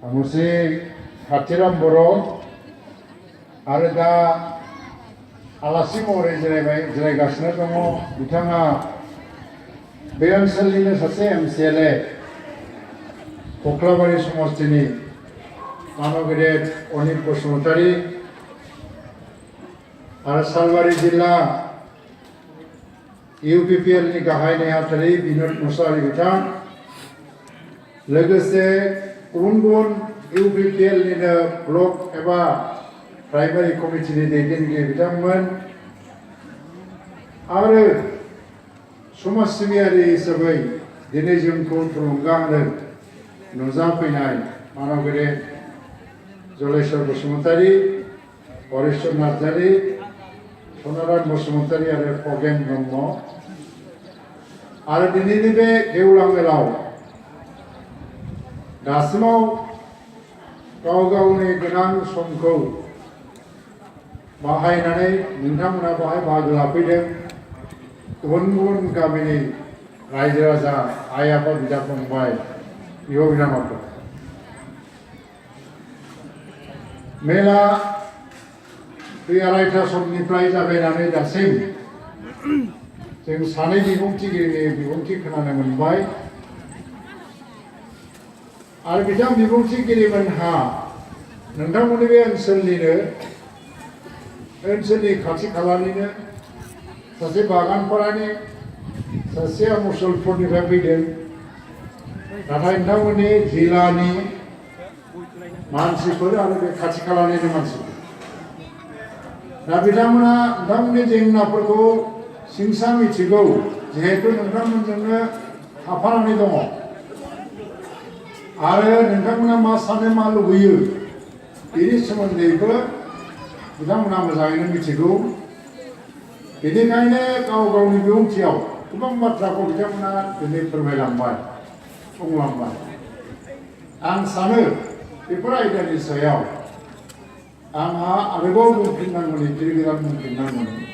मुसे खाथिराम बर' आरो दा आलासि महरै जिरायगासिनो दङ बिथाङा बे ओनसोलनिनो सासे एमसिएलए कख्लाबारि समस्तिनि मानगेदेर अनिल बसुमतारी आरो सालबारि जिल्ला इउपिपिएलनि गाहाय नेहाथारि बिनोद मुसाहारि बिथां लोगोसे गुबुन गुबुन इउपिपिएलनिनो ब्लक एबा प्राइमारि कमिटिनि दैदेनगिरि बिथांमोन आरो समाज सिबियारि हिसाबै दिनै जोंखौ थुलुंगा होनो नुजाफैनाय मानगेदेर जलेश्वर बसुमतारी, हरेश्वर नार्जारी, सनाराम बसुमतारी आरो खगेन ब्रह्म आरो दिनैनि बे गेवलां मेलाव दासिमाव गाव गावनि गोनां समखौ बाहायनानै नोंथांमोना बाहाय बाहागो लाफैदों। गुबुन गुबुन गामिनि रायजो राजा, आइ आफा, बिदा फंबाय, बिब' बिनानावफोर मेला बे आरायथा समनिफ्राय जागायनानै दासिम जों सानै बिबुंथिगिरिनि बिबुंथि खोनानो मोनबाय आरो बिथां बिबुंथिगिरिमोनहा नोंथांमोननि बे ओनसोलनि खाथि खालानिनो सासे बागानपारानि सासेया मुसलपुरनिफ्राय फैदों, नाथाय नोंथांमोननि जिल्लानि मानसिफोर आरो बे खाथि खालानिनो मानसिफोर दा बिथांमोना नोंथांमोननि जेंनाफोरखौ सिंसा मिथिगौ जिहेतु नोंथांमोनजोंनो थाफानानै दङ आरो नोंथांमोना मा सानो मा लुबैयो बेनि सोमोन्दैबो बिथांमोना मोजाङैनो मिथिगौ। बेनिखायनो गाव गावनि बिबुंथियाव गोबां बाथ्राखौ बिथांमोना दिनै फोरमायलांबाय, बुंलांबाय। आं सानो बेफोर आयदानि सायाव आंहा आरोबाव बुंफिननांगौनि फिन गोदान बुंफिननांगौनि